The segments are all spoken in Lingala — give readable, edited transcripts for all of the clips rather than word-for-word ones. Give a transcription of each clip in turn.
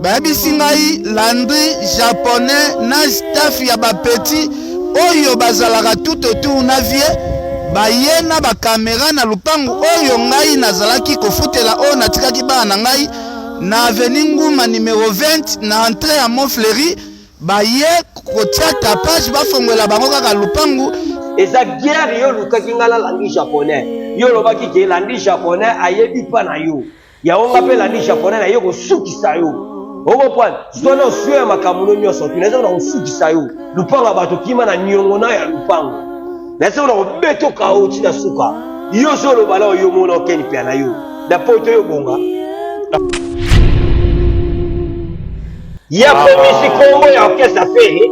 Bayebisi ngai Landry japonais na staff ya ba petit oyo bazalaka tout autour na vieux baye na ba camera na lupangu oyo ngai nazalaki kofutela oyo natikaki bana na ngai na avenue Nguma numero 20 na entree ya Mont Fleury baye kotia tapage bafongolela bango kaka lupangu. Eza guerre yo olukaki ngai na Landry japonais yo olobaki ke Landry japonais ayebi pa na yo Yango nga pe landi japonais na ye kosukisa yo. Okoprendre? Zwa na osio ya makambo no nyonso tu. Naza na kosukisa yo. Lupango ya bato kima na niongo na ya lupango. Naza na kobeto kao ti na suka. Yo zo loba na yo mona okeni pia na yo. Na poto yo bonga. Ye akomisi kombo ya orchestre Ferre,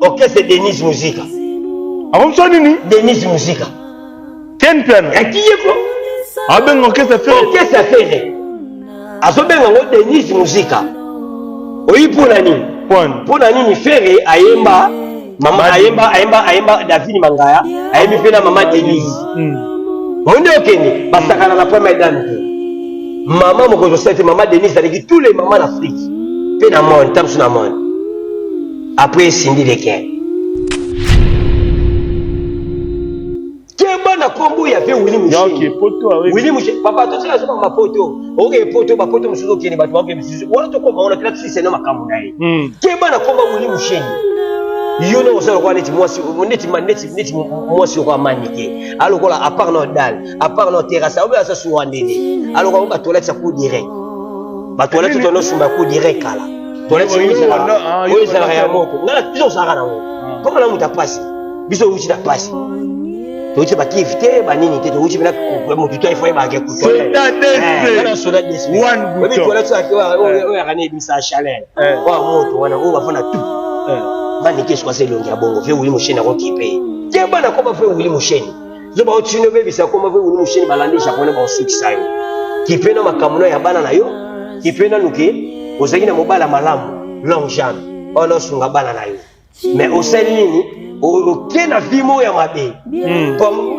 orchestre Denise Musika. Akomisa nini? Denise Musika. Ken Mpiana. Ya kiye ko. Abenga orchestre Ferre. Orchestre Ferre. Azobenga ngo Denise Musika. Oyi pona nini? Pona nini Ferre ayemba mama ayemba ayemba ayemba David Mangaya ayembi mpe na mama Denise. Monde okende basakana na première dame te. Mama mokonzi osala te mama Denise aleki tous les mamans d'Afrique mpe na monde ntango mosusu na monde. Après Cindy Lequel. Keba na kombo ya ve Willy Musheni. Willy Musheni papa totika so ba poto. Oke poto ba poto mususu okende bato baoke mususu. Wana tokoma wana tela tusise na makambo na ye. Keba na kombo Willy Musheni. Yo na osala kwa neti mwasi neti neti neti mwasi lokola manike. Alokola à part na dalle, à part na terrasse, obe asa suwa ndende. Alokola ba toilette sa coup direct. Ba toilette to no sumba coup direct kala. Toilette oyo ezalaka ya moto. Ngala biso ozalaka nango. Mpo na moto ya pasi. Biso outi na pasi. Touti ba kive te ba nini te touti na moto to ifo yebaka ke soda DSP. Oyebi toilette oyo yaka na ebimisa chaleur. Oyo moto wana oyo bafanda tout. Manike soki aza elongi ya bongo fe Willy Musheni akokipe. Keba na koma fe Willy Musheni. Zoba otino bebisa koma fe Willy Musheni balandi japonais baosukisa yo. Kipe na makambo na ya bana na yo. Kipe na nuke ozalaki na mobala malamu long jambe. Oyo naosunga bana na yo. Mais osali nini? Oke na vie moko ya mabe.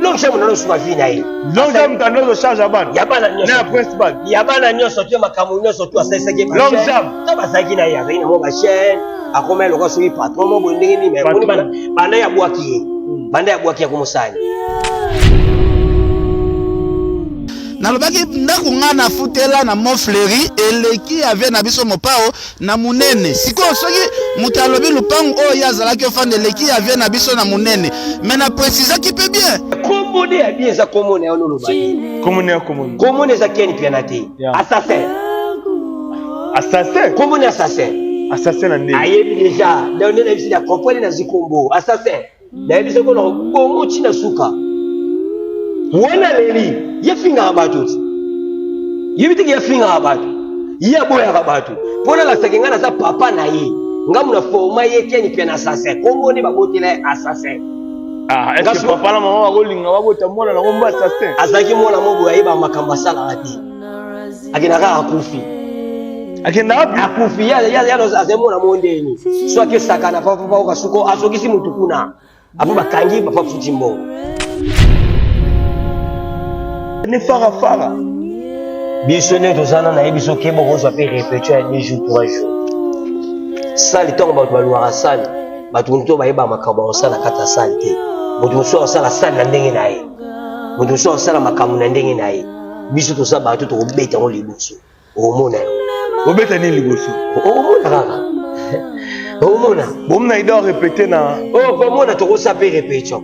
Long jambe nano osunga vie na ye. Long jambe tando ozo charge ya bana. Ya bana nyonso. Na principal. Ya bana nyonso tu makambo nyonso tu asalisaki ba. Long jambe. To bazalaki na ye azalaki na mwa ba chaîne. Akoma lokola soki patron moko boye ndenge nini mais omoni bana banda ya bwaki ye. Banda ya bwaki ya komosali. Nalobaki ndako nga nafutela na Mont Fleury eleki ya vie na biso Mopao na munene. Sikoyo soki moto alobi lupangu oyo ye azalaki ofanda eleki ya vie na biso na munene, mais na precisaki pe bien. Kombo nde ya bien eza kombo na yo noloba te. Kombo na ya kombo. Kombo nde eza Ken Mpiana te. Assassin. Assassin. Kombo nde assassin. Assassin na nde. Ayebi deja. Donc nde nayebisi na comprendre na zikombo. Assassin. Nayebi soko na bongo ti na suka. Wana leli ye fingaka bato ti. Yebi te ke ye fingaka bato. Ye aboyaka bato. Mpo nalakisaki ngai naza papa na ye. Ngai muna forma ye Ken Mpiana assassin. Kombo nde babotela ye assassin. Ah, est-ce que papa na mama bakolinga babota mwana na kombo assassin? Azalaki mwana moko boye ayeba makambo asalaka te. Akendaka akufi. Akenda wapi? Akufi. Ye azali mwana moko ndeni. So akesakana papa papa okasuko azokisi motu kuna. Apo bakangi papa futi mbongo. Ne fara fara. Biso nde toza na nayebi biso keba okozwa mpe repetition ya 2 jours 3 jours. Sali ntango bato balwaka sali, bato mosusu bayeba makambo bakosala kati ya sali te. Moto mosusu akosala sali na ndenge na ye, moto mosusu akosala makambo na ndenge na ye. Biso toza bato tokobeta yango liboso, okomona yango. Obeta nini liboso? Okomona kaka. Okomona. Bomona ida répéter na. Oh, komona tokosala mpe répétition.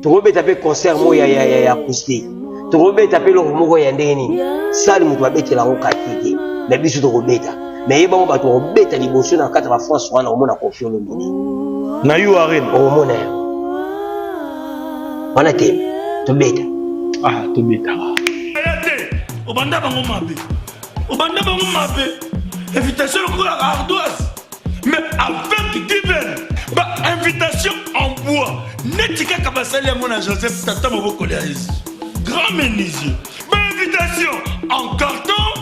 Tokobeta mpe concert moko ya ya ya acoustique. Tokobeta mpe eloko moko ya ndenge nini. Sali moto abetela yango kaki te. Mais biso tokobeta. Mais ye bango bato bakobeta liboso na kati ya ba France wana okomona Koffi Olomide. Na U Arena. Okomona yango. Wana te tobeta. Ah, tobeta. Aya te, obanda bango mabe. Obanda bango mabe. Invitation lokola ardoise. Mais avec Given, ba invitation en bois. Neti kaka basali yango na Joseph tata mobokoli ya Yesu. Grand menuisier. Ba invitation en carton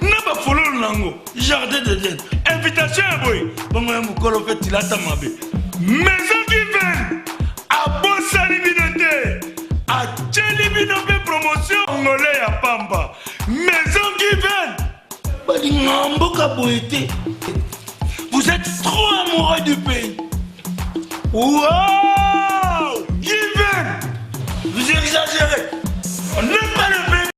na ba fololo nango jardin d'Eden. Invitation ya boye bongo ya mokolo mpe tilata mabe. Maison Given abosani bino te. Atieli bino mpe promotion ngole ya pamba. Maison Given balinga Bolingaka mboka boye te. Vous êtes trop amoureux du pays. Wow! Given! Vous exagérez. On n'aime pas le pays.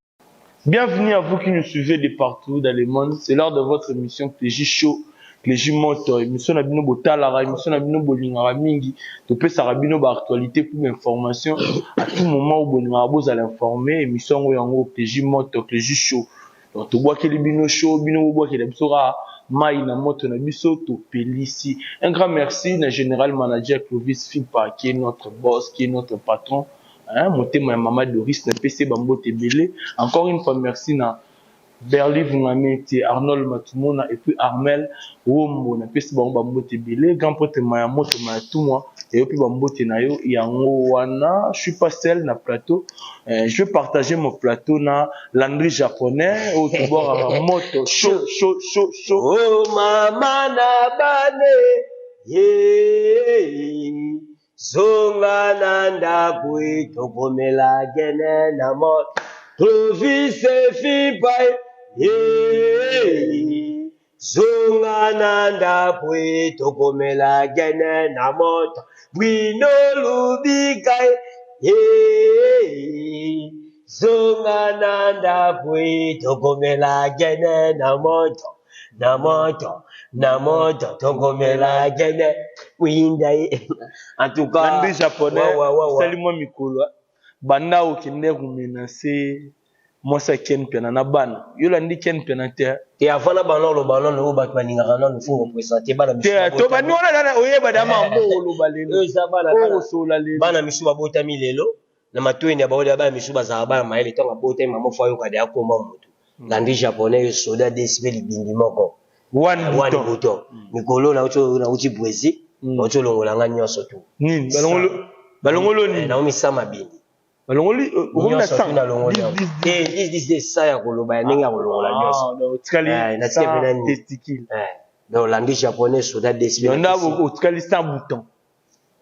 Bienvenue à vous qui nous suivez de partout dans le monde. C'est l'heure de votre émission Clégie Show, Clégie Moto. Émission na bino botalaka, émission na bino bolingaka mingi. Topesaka bino ba actualité pour information. À tout moment où bolingaka bozala informé, émission yango yango Clégie Moto, Clégie Show. Donc tobwakeli bino show, bino bobwakela biso kaka mai na moto na biso topelisi. Un grand merci na général manager Clovis Fimpa qui est notre boss, qui est notre patron. Hein, motema ya mama Doris na pesi ba mbote ebele. Encore une fois merci na Berly Vungameti, Arnold Matumona et puis Armel Wombo na pesi bango ba mbote ebele. Grand prêtre Maya Moto Maya Tumwa et puis ba mbote na yo yango wana. Je suis pas seul na plateau. Je vais partager mon plateau na Landry japonais oyo tobwakaka moto chaud chaud chaud chaud. Oh mama na bane ye zonga na ndako e tokomela gene na moto Clovis Fimpa ye zonga na ndako e tokomela gene na moto Bruno Lubika ye zonga na ndako e tokomela gene na moto na moto na moto tokomela gene kuyinda ye. En tout cas, Landry japonais wa, wa, wa, wa. sali mwa mikolo banda okende komenacer mwasi ya Ken Mpiana na bana. Yo landi Ken Mpiana te. Te, avant na bana oloba nano oyo bato balingaka nano fo représenter bana misu Te, to babotami. bani wana nana oyeba da mambo oloba lelo. Oyo eza bana Oyo bana osola lelo. bana misu babotami lelo na matoi na bango bana misu bazalaka bana mayele ntango abotami mama fo ayoka de akoma motu. Landry japonais yo soda DSP libindi moko. One One bouton. bouton. Mikolo nauti Brésil, nauti olongola nga nyonso tu. Nini? Balongolo balongolo nini? Naomi sama bindi. Balongoli okomi na Nyonso tu 100. nalongoli 10 yango. 10 Te 10 10 10 sa ya koloba ya ndenge ya kolongola nyonso. Ah, donc otikali Natikali sans pena nini? testicule. Donc Landry japonais soda DSP. Yonda otikali sans bouton.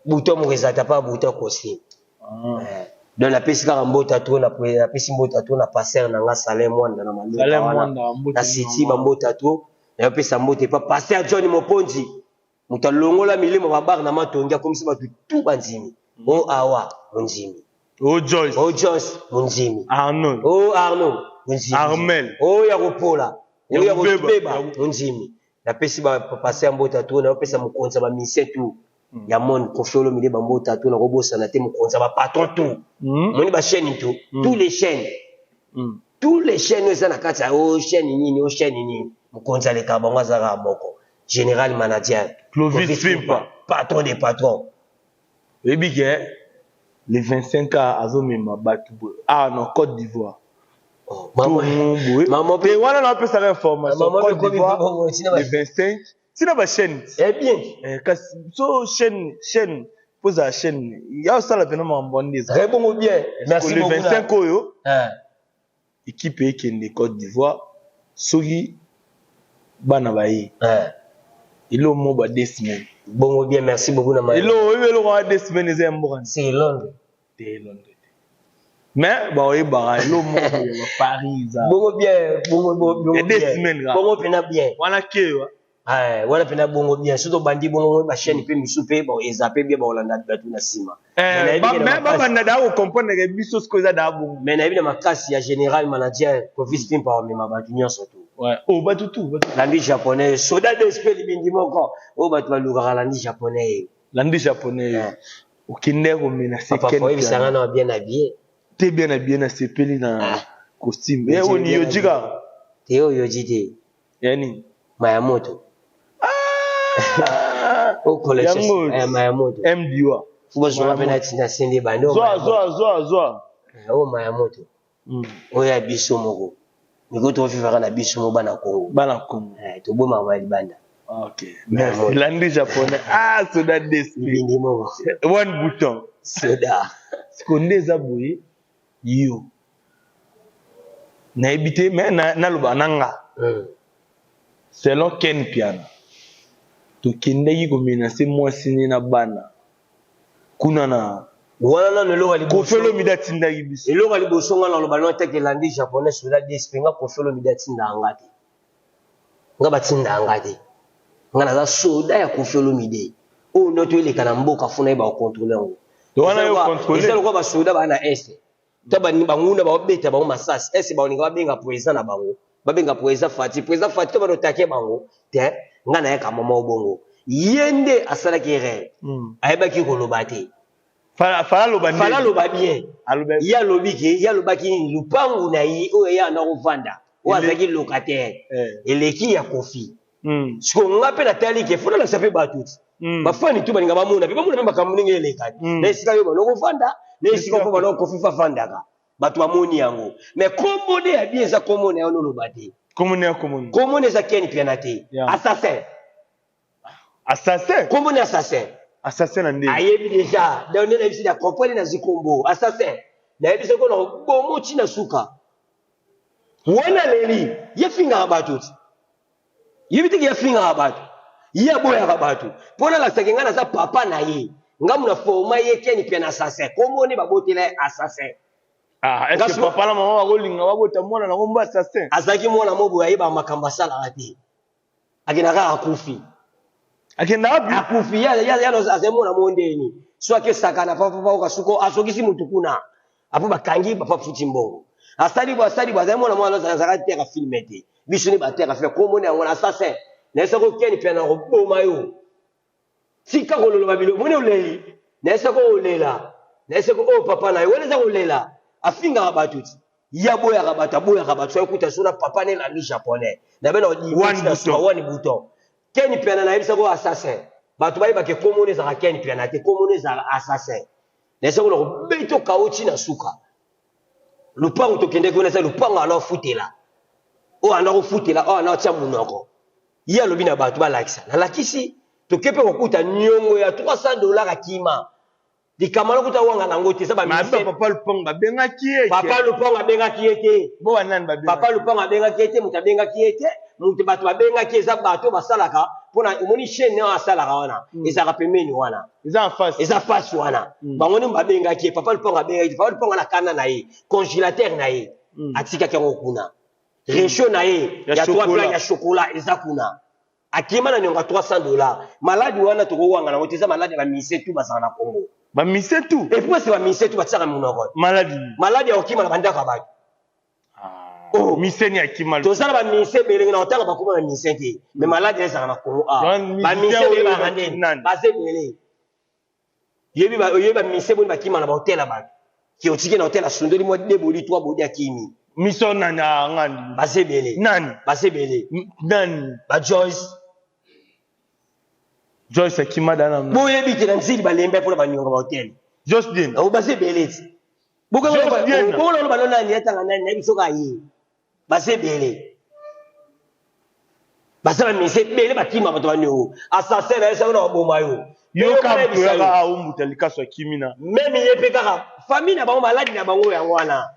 Bouton moko ezalaka pa bouton costume. Donc napesi kaka mbota to napesi mbota to na pasteur na nga Salin Mwanda na Malota Salin wana. Mwanda, mbote Na City mama. ba mbota to napesa mbote pa pasteur John Moponzi. Moto alongola milimo ba bar na matongi akomisi bato tout bandimi. O awa mondimi. O Joyce. O Joyce mondimi. Arnaud. O Arnaud mondimi. Armel. O ya kopola. O ya Ya kobeba. kobeba mondimi. Napesi ba pasteur mbota to napesa mokonzi ya ba musicien tout. Ya monde Koffi Olomide ba mbota to nakobosana te mokonzi ya ba patron tout. Moni ba chaîne tout, tous les chaînes. Tous les chaînes eza na kati ya o chaîne nini o chaîne nini. Mokonzi aleka bango azalaka moko. Général manager. Clovis Clovis Fimpa. Fimpa, patron des patrons. Oyebi ke le 25 ans azomema bato boye. Ah non, Côte d'Ivoire. Oh, maman, Tout boye. maman, Te wana na opesaka information. Maman, Côte Côte d'Ivoire, d'Ivoire, tina ba- le 25. Tina ba chaîne. Eh bien. Kasi so chaîne, chaîne, poza chaîne. Ya osala pena mambo ndeza. Très bon bien. Merci Le beaucoup. 25 oyo, Hein. équipe ekende Côte d'Ivoire, soki bana baye. Hein. Elo mo ba 2 semaines. Bongo bien, merci beaucoup na Elo oyo eloko wa 2 semaines eza ya mboka. C'est Londres. Te Londres. Mais ba oyebaka elo moko ya ba Paris za. Bongo bien, bongo bongo bongo Ya deux bien. semaines kaka. Bongo pena bien. Wana kewa. Ah, wana pena bongo bien. Surtout bandi bongo ba chaîne pe misu pe bon ezape bien ba Hollanda bato na sima. Mais nayebi ke na Mais ba makasi- banda da ko comprendre ke biso siko eza da bongo. Mais nayebi na makasi ya général manager Clovis Fimpa amema bato nyonso tu. Ouais. Oh bato tu, bato. Landry japonais, soda d'esprit libindi moko. Oh bato balukaka Landry japonais. Landry japonais. Okende ko menacer Papa, Ken faut Piana. yebisanga na bien habillé. Te bien habillé na sepeli na costume. Bien Eh oni habillé. yo jika. Te oyo jite. Yani. Mayamoto. O collection. Yango. Mayamoto. MDwa. Fuba zwa pe na tina sende bando. Zwa zwa zwa zwa. O Mayamoto. Oyo ya biso moko. Miko to vivre na biso mo bana Congo. Bana Congo. To boma ba libanda. Ok. Merci. Landry japonais. Ah, soda d'esprit. Libindi moko. One bouton. Soda. Sikonde eza boye yo. Nayebi te mais naloba na nga. Selon Ken Piana. Tokendaki komenacer mwasi ne na bana. Kuna na wana nano eloko ya liboso. Koffi Olomide atindaki biso. Eloko ya liboso nga naloba no atake Landry japonais soda d'esprit nga Koffi Olomide atindaka nga te. Nga batinda nga te. Nga naza soda ya Koffi Olomide. Oyo ndoto eleka na mboka funa ye ba contrôler yango. Wana yo contrôler. Eza lokola ba soda ba na est. Ta ba banguna ba beta bango masasi. Est ba olinga babenga président na bango. Babenga président Fati. Président Fati to ba take bango. Te nga na yaka mama obongo. Ye nde asalaki erreur. Ayebaki koloba te. Fala aloba Fala aloba bien. Ye alobi ke ye alobaki nini lupangu na ye oyo ye anda kovanda oyo azalaki locataire eh. Eleki ya Koffi. Siko nga mpe natali ke fona lakisa mpe bato ti bafani tu balinga bamona mpe bamona mpe makambo ndenge eleka na esika yo banda kovanda na esika mpo banda Koffi fafandaka bato bamoni yango mais kombo nde ya bien eza kombo na yo noloba te. Kombo nde ya kombo kombo nde eza Ken Piana te, assassin. Assassin. Kombo ni assassin. Assassin na ndenge. Ayebi déjà. Donc nde nayebisi na comprendre na zikombo. Assassin. Nayebi soko na bomo ti na suka. Wana leli ye fingaka bato ti. Yebi te ye fingaka bato. Ye aboyaka bato. Mpo nalakisaki ngai naza papa na ye. Ngai muna forma ye Ken Piana assassin. Kombo nde babotela ye assassin. Ah, est-ce que papa na mama bakolinga babota mwana na kombo assassin? Azalaki mwana moboye ayebaka makambo asalaka te. Akenda kaka akufi. Akenda wapi? Akufi. Ya azali mwana mo ndeni so akesaka na papa okasuko asokisi mutu kuna apo bakangi papa futi mbongo asali bo asali bo azali mwana mwana azalaka teka filme te biso nde bateka filme kombo na yango na assassin na ye soko keni mpe na koboma yo tika kololoba bilo moni oleli na ye soko olela na ye soko oyo papa na yo wana eza kolela afingaka bato ti ye aboyaka bato aboyaka bato soki kuta so na papa ne landi japonais na bena odimasuka wani bouton Ken Piana nayebisaka oyo assassin bato bayebaka ekomona ezalaka Ken Piana te komona ezalaka assassin nayebisaka na kobeta okauti na suka lupango tokendeki wana eza lupango ala ofutela oyo anda kofutela oyo anda otya monoko ye alobi na bato balakisa nalakisi toke mpe kokuta niongo ya 300 $ akima likambo wana kuta wanga nango te eza ba musicien papa Lupango babengaki ye papa Lupango abengaki ye te bo banani babengaki papa Lupango abengaki ye te moto abengaki ye te moto bato babengaki eza bato basalaka mpona omoni chaîne oyo asalaka wana ezalaka pembeni wana eza en face eza face wana bango nde babengaki ye papa Lupango abengaki papa Lupango na kanda na ye congélateur na ye atikaki yango kuna réchaud na ye ya trois plats ya chocolat eza kuna akima na niongo ya 300 $. Maladi wana tokowanga nango te eza maladi ya bamise tu bazala na Congo. Bamise tu et puis c'est bamise tu batiaka monoko maladi maladi ya kokima na bandako ya bato. Oh miseni akima toza na bamise ebele na kotanga bakoma na mise te mais maladi ezalaka na Congo a bamise ebele bazalaka ndeni baza ebele yebi oyebi bamise boni bakima na bahotel ya bato ke otiki na hotel asundoli mwa de bodi trois bodi akimi. Miso nani angandi baza ebele nani baza ebele nani ba Joyce Joyce akima dana boyebi te na nzili balembe mpona baniongo ba hotel Joyce Dien oh baza ebele ti bokoloba bano nani atanga nani nayebi soki aye baza ebele baza bamise ebele bakima bato baniongo assassin na ye sango na baboma yo yoka aumbuta likaso akimi na meme ye mpe kaka famille na bango maladi na bango yango wana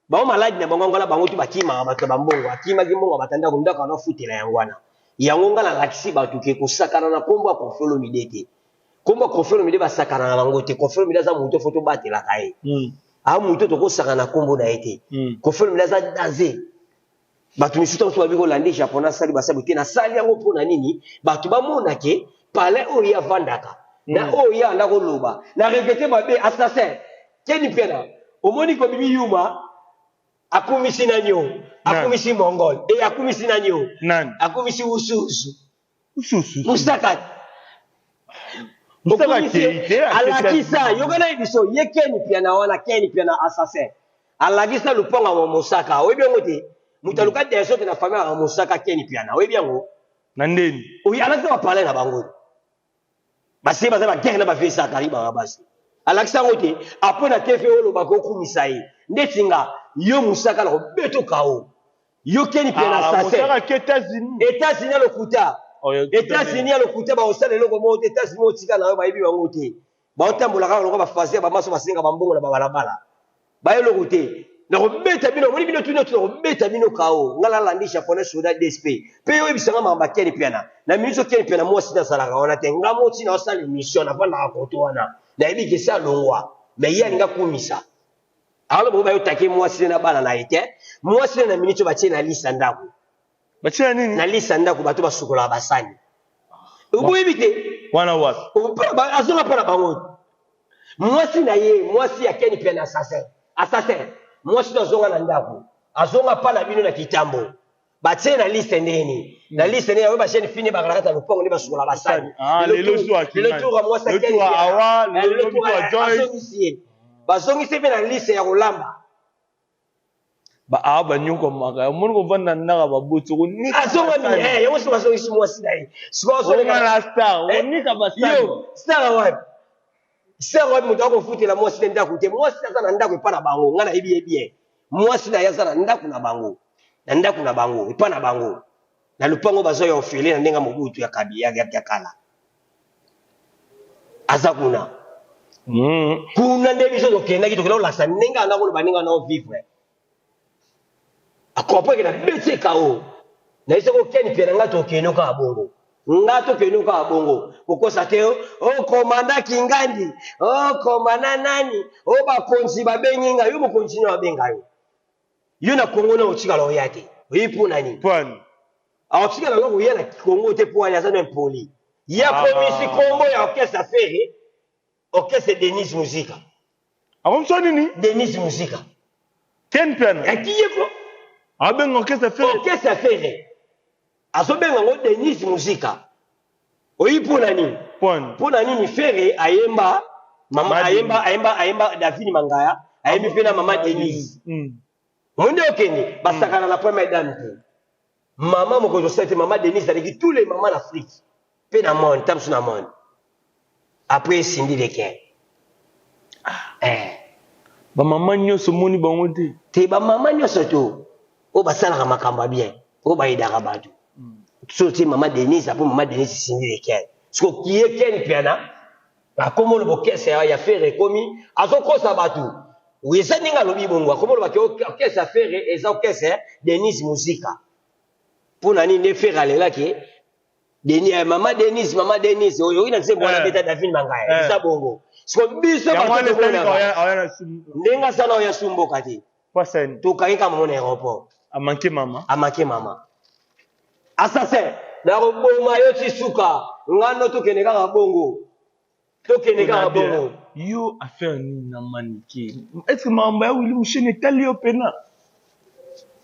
bango maladi na bango yango wana bango tu bakimaka bato ya bambongo akimaki mbongo batandako ndako wana ofutela yango wana yango nga nalakisi bato ke kosakana na nkombo ya Koffi Olomide te nkombo ya Koffi Olomide basakana na bango te. Koffi Olomide aza moto fo tobatelaka ye a moto tokosakana na nkombo na ye te. Koffi Olomide aza danger bato misusu ntango babi kolanda japonais asali basali te nasali yango mpo na nini bato bamona ke palais oyo ye avandaka na oyo ye anda koloba na regrete mabe assassin Keni Mpena omoni kobimi yuma akumisi nani o akumisi mongol e akumisi nani o nani akumisi ususu ususu musaka alakisa yoka na biso ye Keni Piana wana Keni Piana assassin alakisa lupango ya mosaka oyebi yango te moto aluka deso te na famille ya mosaka Keni Piana oyebi yango na ndeni oyo alakisa bapalais na bango basi baza baguerre na bavie Zakari baka basi alakisa yango te apres na tv oyo olobaka okumisa ye ndeti nga yo mosaka na kobeto kao yo Keni mpe na assassin États-Unis ya lokuta États-Unis ya lokuta bakosala eloko moko te États-Unis otika na yo bayebi bango te baotambola kaka lokola bafaser bamaso basenga bambongo na babalabala bayeloko te nakobeta bino omoni bino tuni otu nakobeta bino kao nga nalandi japonais soda dsp mpe yo oyebisanga makambo ya Keni Piana na minute oyo Keni Piana mwasi nazalaka wana te nga moti na osala émission navandaka koto wana nayebi ke se alongwa mais ye alingi akumisa aloba oyo bayotake mwasi na bana na ye te mwasi na minute oyo batie na lisa ndako. Batie na nini? Na liste ya ndako bato basukolaka basani. Oboyebi te? Wana wapi? Azonga mpo na bango. Mwasi na ye, mwasi ya Ken Mpiana assassin. Assassin. Mwasi to azonga na ndako. Azonga pa na bino na kitambo. Batie na liste ndenge nini? Na liste ndenge yango ba jeune fille bakala kata lopango nde basukola basani. Ah, lelo lelo tour ya mwasi ya Ken Mpiana. Awa, lelo tour ya Joyce. Azongisi ye. Bazongisi mpe na liste ya kolamba. Ba awa banyokwamaka omoni kovanda na ndako ya baboti okonika Azonga basani. eh, yango soki bazongisi mwasi na ye. Sikoyo azoleka Onga na star Eh, okonika basani. Yo, star wapi? Star wapi moto akofutela mwasi na ndako te? Mwasi aza na ndako epa na bango, ngai nayebi ye bien. Mwasi na ye aza na ndako na bango. Na ndako na bango, epa na bango. Na lupango bazo ya ofele na ndenge Mobutu ya kabi ya, ya, ya kala. Aza kuna. Kuna nde biso tokendaki, tokenda kolakisa ndenge anga koloba ndenge anga vivre. Akomprendre na beti KO. Na yese ko ken pia na nga tokende kaka bongo. Nga tokende kaka bongo. Kokosa te o oh, komanda Kingandi, o oh, komanda nani, o oh, bakonzi babengi nga, yo mokonzi nini babenga yo. Yo na Congo na otikala oya te. Oyi mpo na nini? Pwani. Aotikala yo koya na Congo te mpo wani aza na impoli. Ye akomisi kombo ya orchestre Ferre, orchestre Denise Musika. Akomisa nini? Denise Musika. Ken Mpiana. Akiye ko. Abenga orchestre Ferre. Orchestre Ferre. Azobenga ngo Denise Musika. Oyi mpo na nini? Pwani. Mpo na nini Ferre ayemba mama Mama ayemba Denise. ayemba ayemba David Mangaya, ayembi mpe na mama Denise. Monde okende basakana na première dame te. Mama mokonzi osala te, mama Denise aleki tous les mamans na Afrique mpe na monde, ta mosusu na monde. Après Cindy Leker. Eh. Ba mama nyonso omoni bango te. Te ba mama nyonso to oyo basalaka makambo ya bien, oyo bayedaka bato. So te mama Denise, après mama Denise Cindy Leker. Siko kiye Ken Mpiana akomi oloba orchestre ya Ferre ekomi azokosa bato. Eza ndenge alobi bongo, akomi oloba ke orchestre ya Ferre eza orchestre Denise Musika. Mpo na nini nde Ferre alelaki Denis, eh, mama Denise, mama Denise, oyo oyo na nzembo wana beta David Mangaya, eza bongo. Siko biso Yango bato wana esali tomonaka oya na su ndenge asala oyo asumboka te. Pasani. Tokangi kaka mama na aéroport. Amanke mama. Amanke mama. Assassin, nakoboma yo ti suka. Ngano tokende kaka bongo. Tokende kaka bongo. Yo affaire nini na Manike? Est-ce que makambo ya Willy Musheni etali yo pena?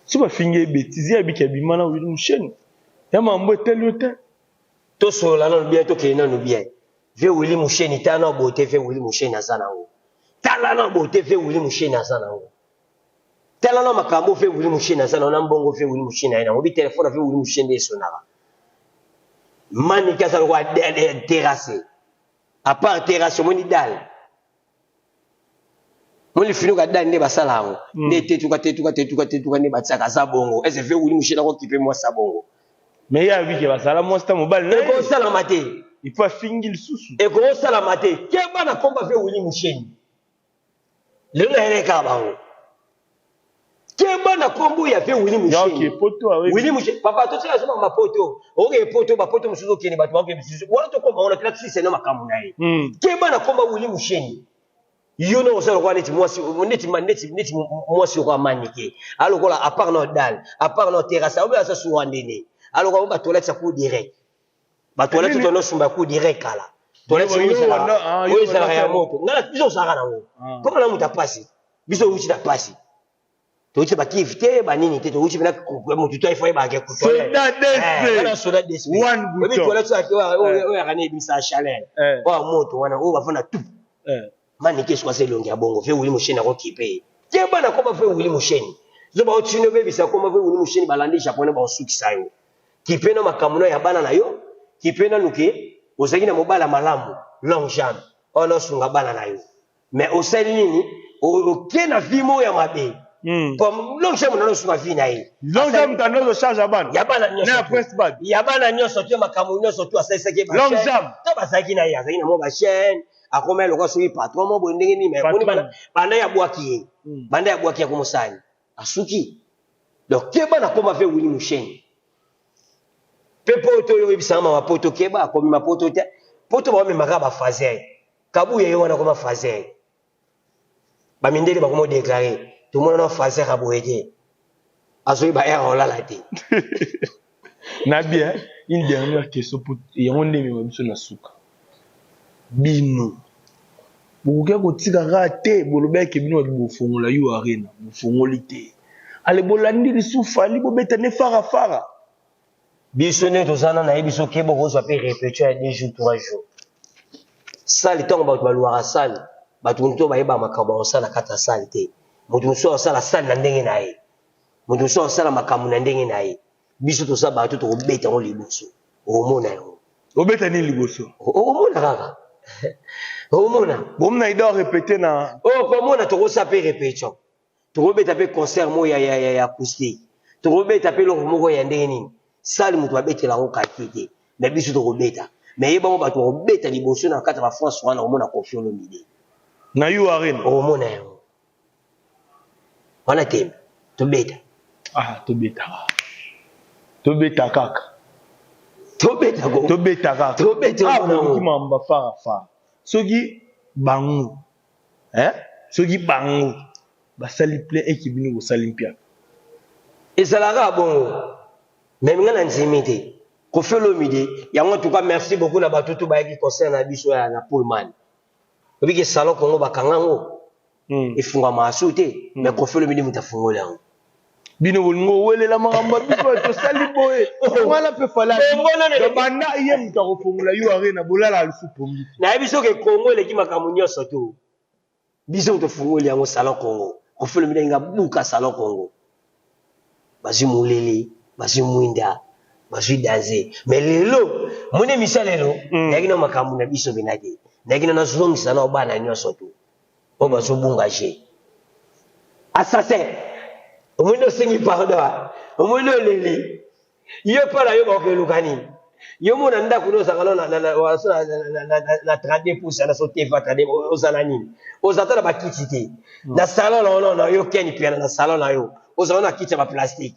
So bafingi ye bêtise, ye abiki abima na Willy Musheni. Ya makambo etali yo te. Tosolola nanu bien, tokende nanu bien. Vieux Willy Musheni, tala na beauté vieux Willy Musheni aza nango. Tala na beauté vieux Willy Musheni aza nango. Tala na makambo vieux Willy Musheni aza nango, na mbongo vieux Willy Musheni aye nango. Bi téléphone vieux Willy Musheni nde esonaka. Manike aza lokola terrasse. À part terrasse omoni dalle. Moni finuka dalle nde basala yango. Nde tetuka tetuka tetuka tetuka nde batiaka aza bongo. Est-ce vieux Willy Musheni akokipe mwasi ya bongo? Mais ye abiki basala mwasi ta mobali na ye. Ekosalama te. Il faut afingi lisusu. Ekosalama te. Keba na komba vieux Willy Musheni. Lelo na yele kaka bango. Keba na kombo ya vieux Willy Musheni. Ok, poto awe. Willy Musheni, papa totika soma mapoto. Oke poto, ba poto mususu okende bato baoke mususu. Wana tokoma wana tela sisi na makambo na ye. Keba na komba Willy Musheni. Yo na osala kwa neti mwasi, neti neti neti mwasi kwa manike. Alokola à part no dalle, à part no terrasse, obe asa suwa ndene. Alokola ba toilette sa coup direct. Ba toilette to no sumba coup direct kala. Toilette Yo, oyo yo, ezalaka, ah, yo, oyo ezalaka ya yo, moto. Ngala biso osaka nango. Ah. Pona na muta pasi. Biso uchi na pasi. Touti ba kive te, ba nini te, touti na mutu to ifo ba ke ku toilette. Soda d'esprit. Eh, wana soda d'esprit. One Oyebi bouton. toilette oyo oyo Eh. oyo akani ebimisa chaleur. Eh. Oyo moto wana oyo bafanda tout. Eh. Manike soki aza elongi ya bongo, vieux Willy Musheni akokipe ye. Keba na komba vieux Willy Musheni. Zoba otuni obebisa komba vieux Willy Musheni balandi japonais baosukisa yo. Kipe na makambo na ya bana na yo, kipe nanu ke ozalaki na mobali ya malamu, longue jambe. Oyo na osunga bana na yo. Mais osali nini? Oke na vie moko ya mabe. Po longue jambe na osunga vie na ye. Longue jambe tando ozo charge ya bana. Ya bana nyonso. Na ya Prince Bad. Ya bana nyonso tu makambo nyonso tu asalisaki ye ba Longue chaîne. jambe. To bazalaki na ye, azalaki na mwa ba chaîne. Akoma lokola soki patron moko boye ndenge nini, mais Patron. boni bana banda ya bwaki ye. Banda ya bwaki ya komosali. Asuki. Donc keba na koma ve Willy Musheni. Pe poto oyo oyebisanga mama poto keba akomema poto te. Poto baomemaka ba fazer. Kabuya ye wana akoma fazer. Ba mindele bakomo déclarer. Tomona na fazer aboye te. Azoyeba air olala te. Na bien, une dernière question pour yango nde emema biso na suka. Bino bokoki kotika kaka te, bolobaki bino bato bofongola U Arena, bofongoli te. Ale bolandi lisusu Fally, bobeta nde fara fara. Biso nde toza na nayebi biso ke bokozwa mpe répétition ya 2 jours, 3 jours. Salle, ntango bato balwaka salle, bato mosusu bayeba makambo bakosala na kati ya salle te. Moto mosusu akosala salle na ndenge na ye, moto mosusu akosala makambo na ndenge na ye. Biso toza bato tokobeta yango liboso, okomona yango. Obeta nini liboso? Okomona kaka, okomona. Bomona ida répéter na Okomona, tokosala mpe répétition, tokobeta mpe concert moko ya acoustique, tokobeta mpe eloko moko ya ndenge nini. Salle, moto babetela yango kaki te, mais biso tokobeta. Mais yebango, bato bakobeta liboso na kati ya bafrance wana, okomona Koffi Olomide. Na U Arena. Okomona yango wana tembe, tobeta. Ah, tobeta, tobeta kaka. Tobeta ko. Tobeta kaka. Tobeta. Ah, omona yango. Boyoki mamba fara fara. Soki bango, hein, soki bango basali plein eki, bino bosali mpiaka. Ezalaka bongo, mais nga na ndimi te Koffi Olomide yango. En tout cas, merci beaucoup na bato to bayaki concert na biso ya na Pullman. Obiki salon Congo, bakanga yango, efungwama asu te, mais Koffi Olomide moto afungoli yango. Bino bolingo owelela makambo ya biso oyo tosali boye wana mpe Fally Bongo nano banda ye moto akofongola U Arena, bolala lisusu pongi te. Nayebi soki Congo eleki makambo nyonso to biso tofungoli yango salon Congo. Koffi Olomide nga buka salon Congo, bazwi molili, bazwi mwinda, bazwi danger. Mais lelo moni émission lelo, nayaki na makambo na biso mpena te, nayaki na nazongisa na bana nyonso to oyo bazobunga je assassin. Omoni, osengi pardon, omoni, oleli yo mpa na yo, bakokeluka nini? Yo mona ndako no ozalaka na 32 pouces na so TV 32, ozala nini? Oza ata na bakiti te na salon na yo. Na yo Ken Piana, na salon na yo ozala na kiti ya baplastique.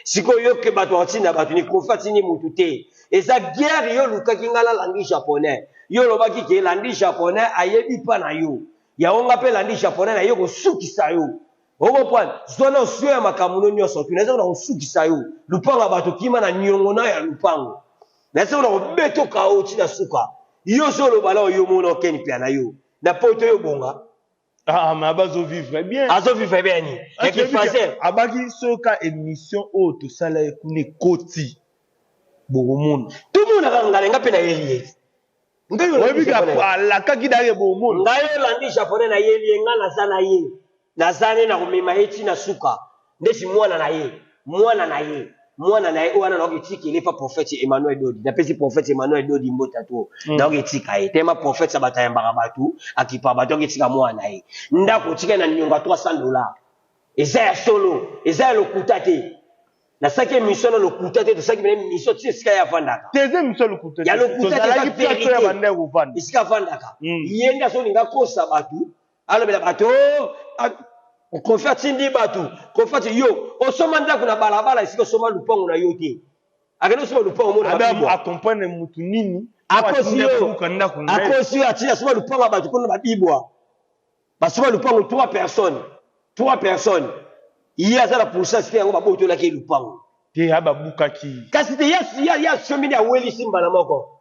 Sikoyo yo ke bato bakotinda bato ni Koffi atindi mutu te, eza guerre. Yo olukaki ngai nalandi Japonais, yo olobaki ke landi Japonais ayebi mpa na yo yango. Nga mpe landi Japonais na ye kosukisa yo, ocomprendre? Zwa na osio ya makambo no nyonso tu, naza na kosukisa yo lupango ya bato, kima na niongo na ya lupango, naza na kobetoka o ntina suka. Yo ozoloba na yo mona okeni pia na yo na poto yo bonga. Ah, mais abazo vivre bien. Azo vivre bien ni ya kifase. Abaki soka émission oyo tosala ye kuna ekoti, bokomona. Tomonaka ngala, nga mpe nayeli ye. Ngai olandi Oyebi Japonais. Alakaki dake bomona. Ngai olandi Japonais, nayeli ye. Ngai naza na ye, naza ne na komema ye ntina suka ndeti mwana na ye, mwana na ye, mwana na ye oyo wana. Nakoki etikele pa prophète Emmanuel Dodi. Napesi prophète Emmanuel Dodi mbota to nakoki etika ye tema prophète ya bato, ayambaka bato, akipaka bato. Akoki etika mwana na ye ndako otika ye na niongo ya 300 $. Eza ya solo, eza ya lokuta te. Nasalaki émission na lokuta te, tosalaki mena émission ti esika ye avandaka. Te, eza émission ya lokuta. Ya lokuta te, tozalaki eza plateau ya vérité. banda ya kovanda. Esika avandaka, ye nde azolinga kosa bato, alobela bato: "Oh, Koffi atindi bato, Koffi ati." Yo osomba ndako na balabala, esika osomba lupango na yo te, akende osomba lupango mona. Adam babibwa. Accompagne mutu nini? Akosi yo. Buka ndako na ye. Akosi yo, atindi asomba lupango ya bato kuna, babibwa basomba lupango, trois personnes, trois personnes. Ye aza na pourcentage te, yango babotolaki ye lupango. Te, ababukaki. Kasi te, ye asombi nde awelisi mbala moko.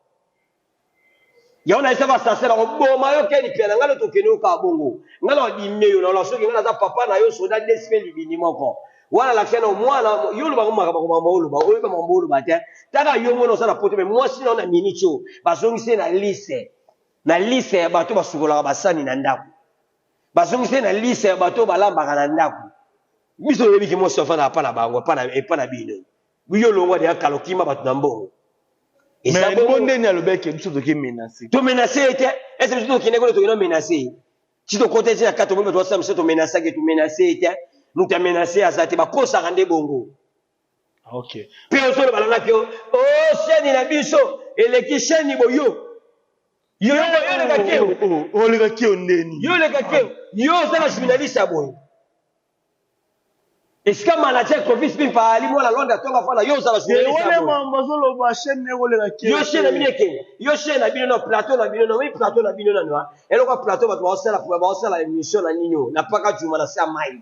Yango nayesaka assassin na koboma yo Ken Pia na ngai no tokende okaa bongo. Ngai na odime yo na soki ngai naza papa na yo, soda desi mpe libindi moko wana lakisa na mwana yo. Olobaka makambo, makambo oloba, oyeba makambo oloba te. Taka yo mona oza na poto, mais mwasi na yo na miniti oyo bazongisi ye na lise, na lise ya bato basukolaka basani na ndako, bazongisi ye na lise ya bato oyo balambaka na ndako. Biso oyebiki mwasi afandaka pa na bango, epa na bino. Yo longwa deya kala, okima bato na mbongo. Eza Mais bongo. Bo ndeni alobaki biso toke menace. Tomenace ye te. Ese biso tokende kuna, tokende omenace ye ti tokota ti na kati, omoni bato basala biso, tomenasaki, tomenace ye te. Moto amenace aza te, bakosaka nde bongo. Mpe ozoloba nanga ke o chaîne na biso eleki chaîne boyo. Yo yo oleka keo. Oleka keo ndeni? Yo oleka keo, yo oza na journaliste ya boye. Esika manager Koffi Spin ali mwana Londres atonga fana, yo ozala journaliste ya wana boye. Mambo azoloba chaîne ekoleka keo. Yo chaîne na bino ekende, yo chaîne na bino na plateau na bino na oyi plateau na bino nano eloko ya plateau, bato baosala, baosala émission na nini oyo na paka juma na se ya mai,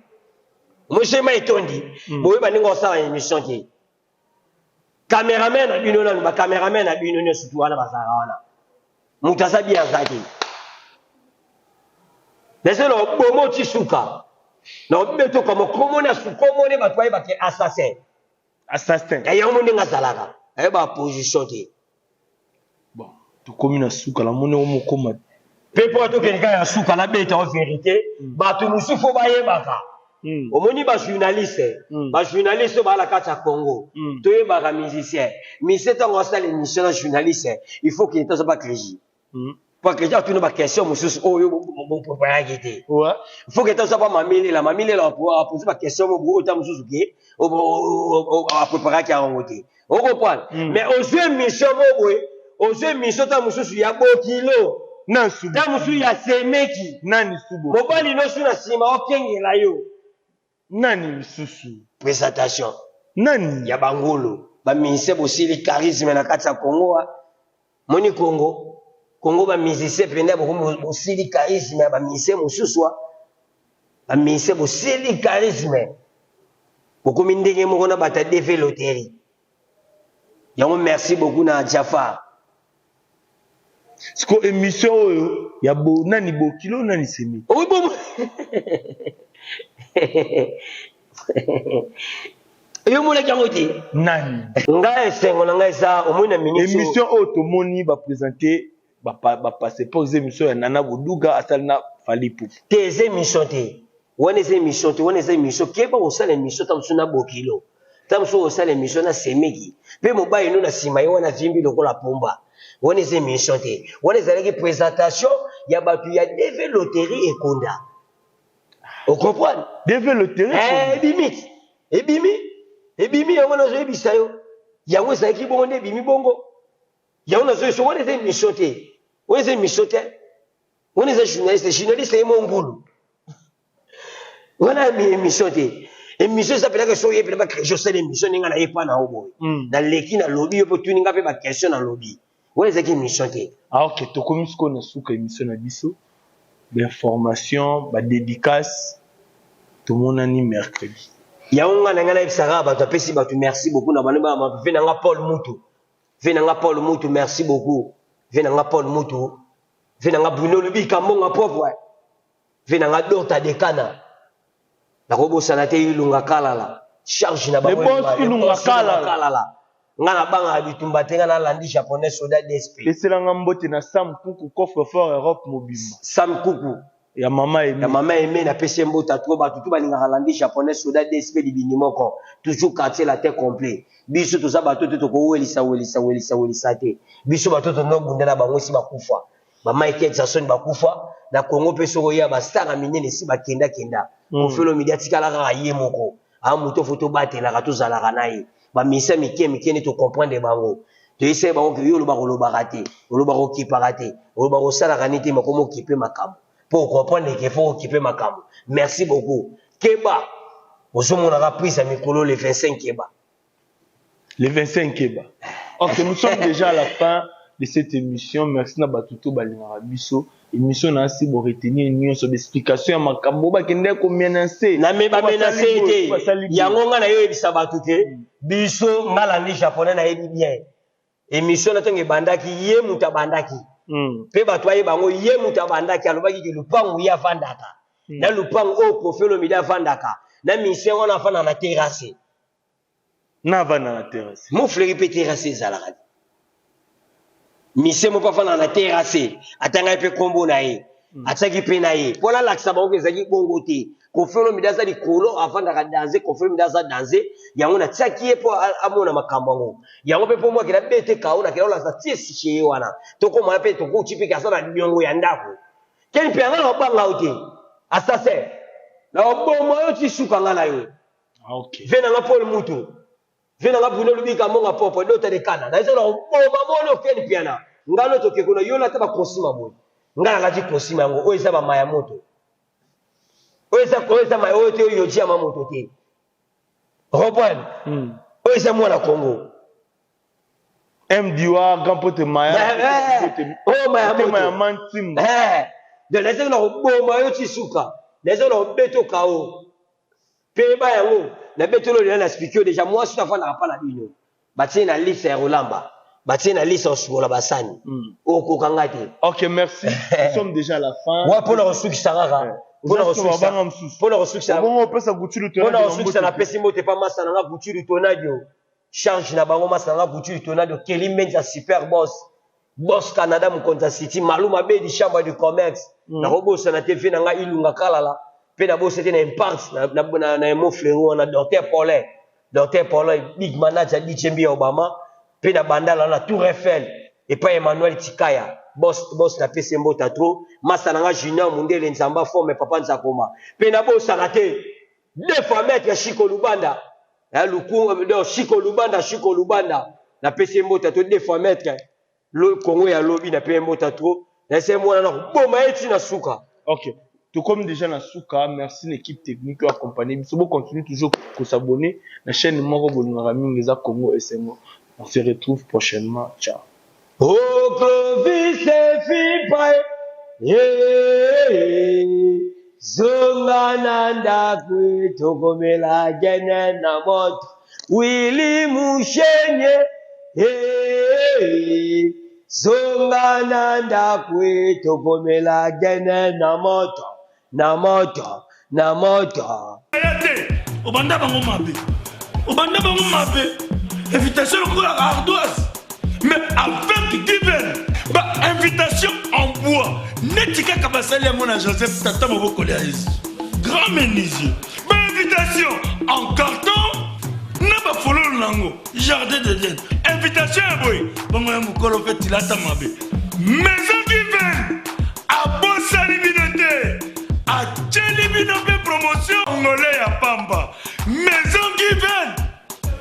monsieur mai etondi. Boyeba ndenge osala émission te. Cameraman na bino nanu, ba cameraman na bino nyonso tu wana bazalaka wana. Moto aza bien aza te. Nazo na bomo ti suka. Na obeto kama komona su komone bato bayeba ke assassin. Assassin. Ya yango ndenge azalaka. Ayeba position te. Bon, tokomi na suka namoni yango mokoma. Mpe mpo tokende kaka ya suka nabeta o verite bato mosusu fo bayebaka. Omoni ba journaliste, ba journaliste oyo baa na kati ya Congo, toyebaka musicien. Musicien ntango asala émission na journaliste, il faut qu'il etaza ba crédit. Po crédit atuna ba question mosusu oyo bopreparaki te. Il faut que etaza ba mamilela, mamilela apose ba question oyo ta mosusu ke apreparaki yango te. Ocomprendre? Mais ozwi émission moko boye, ozwi émission ta mosusu ya bokilo, Na subo. Ta mosusu ya semeki. Nani subo? Mobali nyonso na nsima okengela yo. Nani lisusu? Présentation. Nani? Ya bangulu. Ba musicien bosili charisme na kati ya Congo. Moni Congo. Congo ba musicien penda bosili charisme ya ba musicien mosusu. Ba musicien bosili charisme. Bokomi ndenge moko na bata DV Loterie. Yango merci beaucoup na Jafar. Siko émission oyo ya bo nani bokilo nani semi. Oui bon. Yo monaki yango te. Nani? Ngai esengo na ngai eza omoni na minute. Émission oyo tomoni ba présenter ba ba passeport eza émission ya Nana Boduga asali na Fally Ipupa. Te eza émission te. Wana eza émission te, wana eza émission keba kosala émission ta mosusu na bokilo. Ta mosusu kosala émission na semeki. Pe mobali no na sima ye wana vimbi lokola pomba. Wana eza émission te. Wana ezalaki présentation ya bato ya DV Loterie Ekonda. O comprendre? DV Loterie Eh, ebimi. Ebimi. Ebimi yango nazoyebisa yo. Yango ezalaki bongo nde ebimi bongo. Yango nazoyebisa wana eza émission te. Wana eza émission te. Wana eza journaliste, journaliste ye mongulu. Wana émission te. Émission eza pelaka soki oyebi ba question osala émission ndenge na ye pa na yo boye. Naleki nalobi yo mpe otuni nga mpe ba question nalobi. Wana ezalaki émission te. Ah ok, tokomi sikoyo na suka émission na biso. Ba information, ba dédicace, tomonani mercredi. Yango nga na ngai nayebisaka bato apesi bato merci beaucoup na bano ba ve na nga Paul Mutu. Ve na nga Paul Mutu merci beaucoup. Ve na nga Paul Mutu. Ve na nga Bruno Lubika mbonga propre. Ve na nga Dorta Dekana. Nakobosana te Ilunga Kalala. Charge na bango. Le boss Ilunga Kalala. Kalala. Nga na banga bitumba te nga nalandi japonais soda DSP. Peselanga mbote na Sam Kuku coffre fort Europe mobimba. Sam Kuku. Ya mama Aimé. Ya mama Aimé na pesi mbote trop bato tout balingaka landi japonais soda DSP libindi moko. Toujours quartier latin complet. Biso toza bato te tokowelisa welisa welisa welisa te. Biso bato tondobunda na bango si bakufa. Ba Michael Jackson bakufa na Congo pe soko ya ba star ya minene si bakenda kenda. Koffi Olomide atikala kaka ye moko. A moto fo tobatelaka tozalaka na ye. Ba musiciens mike mike nde to comprendre bango. Toyebisa bango ke yo olobaka olobaka te, olobaka okipaka te, olobaka osalaka nini te, mais okoma okipe makambo. Po comprendre ke faut okipe makambo. Merci beaucoup. Keba. Ozomonaka prise ya mikolo le 25 keba. Le 25 keba. Ok, nous sommes déjà à la fin de cette émission. Merci na batuto balingaka biso. Émission na si bo retenir nyonso d'explication ya makambo bakende ko menacer. Na me ba menacer te. Yango nga na yo yebisa batu ke biso nga landi japonais na yebi bien. Émission na tonge bandaki ye mutu abandaki. Pe batu aye bango ye mutu abandaki alobaki ke lupangu ye avandaka. Na lupangu oyo Koffi Olomide avandaka. Na mission wana afanda na terrasse. Na avanda na terrasse. Mofleri pe terrasse ezalaka te. Mise moko afanda na terrasse, atangaki pe kombo na ye. Atiaki pe na ye. Mpo nalakisa bango ke ezalaki bongo te. Koffi Olomide aza likolo, afandaka danze, Koffi Olomide aza danze. Yango natiaki ye mpo amona makambo yango. Yango pe mpo mwakela bete kao nakela olakisa tie siche ye wana. Tokoma pe tokuti pe ke aza na niongo ya ndako. Ken mpe anga na obanga yo te. Assassin. Na oboma yo ti suka nga na yo. Ah, okay. Ve nanga Paul Mutu. Ve nanga Bruno Lubika monga popo dota de kana. Na ezala oboma mono Ken Piana. Ngalo toke kuna yo lata ba kosima boye. Nga nalati kosima yango oyo eza ba maya moto. Oyo eza oyo eza maya oyo te oyo yoji ya mamoto te. Comprendre? Oyo eza mwana Congo. M Diwa grand pote maya. Oh maya moto. Maya mantimba. Eh. Donc naza na koboma yo ti suka. Naza na kobeto kao. Pe ba yango na betolo lela na speaker déjà moi suis afandaka pa na bino. Batie na liste ya kolamba, batie na liste ya kosukola basani. Okoka nga te. Ok, merci. Nous sommes déjà à la fin. Wa mpona kosukisa kaka, mpona kosukisa, Bongo opesa Gucci. Mpona kosukisa, napesi mbote pa masa na nga Gucci Lutonadio, charge na bango, masa na nga Gucci Lutonadio, Keli Mbenza, super boss, boss Canada, mokonzi ya city Maluma Bedi, chambre du commerce. Nakobosana te ve na nga Ilunga Kalala, mpe nabosa te na impact na emo Flero wana, docteur Paulin, docteur Paulin, big manager DJ Mbi ya Obama, mpe na Bandala na Tour Eiffel epai Emmanuel Tikaya, boss, boss, napesi mbota trop, masa na nga Junior Mundele, Nzamba forme, papa Nzakoma, mpe nabosaka te deux fois maître Chiko Lubanda, luku, donc Chiko Lubanda, Chiko Lubanda, napesi mbota to deux fois maître lo Kongo ya lobi, napesi mbota trop, nase mwana na koboma ye ntina suka. Ok, tout comme déjà na suka, merci l'équipe technique oyo accompagné biso. Bo continue toujours s'abonner na chaîne moko bolingaka mingi, eza Congo Esengo. On se retrouve prochainement, ciao. Oh, Clovis Fipa, zonga na ndako, tokomela gene na moto. Willy Mushenye, zonga na ndako, tokomela gene na moto, na moto, na moto. Ya te, obanda bango mabe, obanda bango mabe, invitation lokola ardoise, mais avec given ba invitation en bois neti kaka basali yango na Joseph, tata mobokoli ya Yesu, grand menuisier, bainvitation en carton na bafololo nango, jardin d'Eden, invitation ya boye bongo ya mokolo mpe tilata mabe. Maison Given abosani bino te, atieli bino mpe promotion ngole ya pamba. Maison Given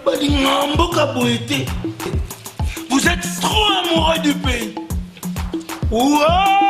balinga mboka boye te. Vous êtes trop amoureux du pays. Wow!